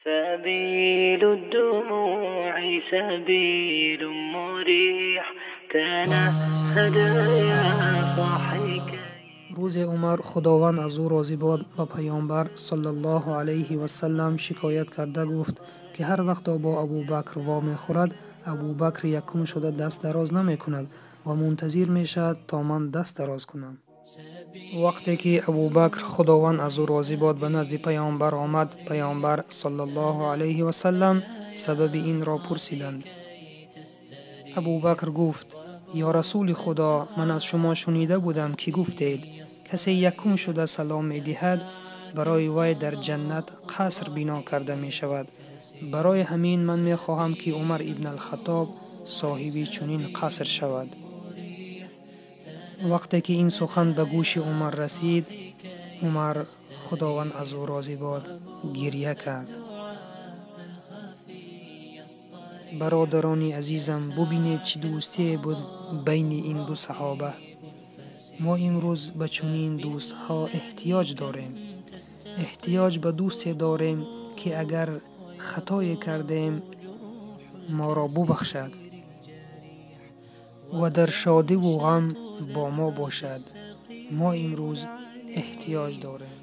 سبيل الدموع سبيل مريح تنهد يا صاحي. Рӯзе Умар, Худованд аз ӯ розӣ бод, ба Паёмбар саллаллоҳу алайҳи васаллам шикоят карда гуфт, ки ҳар вақто бо Абубакр вомехӯрад, Абубакр якум шуда даст дароз намекунад ва мунтазир мешавад, то ман даст дароз кунам. Вақте ки Абубакр, Худованд аз ӯ розӣ бод, ба назди Паёмбар омад, Паёмбар саллаллоҳу алайҳи васаллам сабаби инро пурсиданд. Абубакр гуфт: «Ё Расули Худо, ман аз шумо шунида будам, ки гуфтед, касе якум шуда салом медиҳад, барои вай дар ҷаннат қаср бино карда мешавад. Барои ҳамин ман мехоҳам, ки Умар ибн Алхатоб соҳиби чунин қаср шавад». Вақте ки ин сухан ба гӯши Умар расид, Умар, Худованд аз ӯ розӣ бод, гирья кард. Бародарони азизам, бубинед, чӣ дӯстие буд байни ин ду саҳоба. Мо имрӯз ба чунин дӯстҳо эҳтиёҷ дорем. Эҳтиёҷ ба дӯсте дорем, ки агар хатое кардем, моро бубахшад ва дар шодиву ғам бо мо бошад. Мо имрӯз эҳтиёҷ дорем.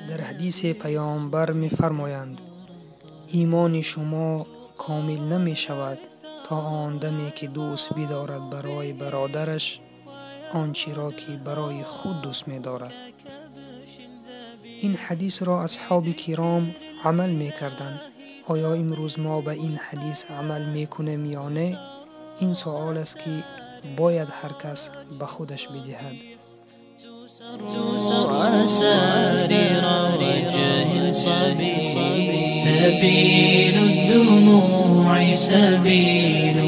Дар ҳадисе Паёмбар мефармоянд: «Имони шумо комил намешавад, то он даме ки дӯст бидорад барои бародараш он чиро, ки барои худ дӯст медорад». Ин ҳадисро асҳоби киром амал мекарданд. Оё имрӯз мо ба ин ҳадис амал мекунем ё не? Ин суол аст, ки бояд ҳар кас ба худаш бидиҳад. أسارير وجه صبي، سبيل الدموع سبيل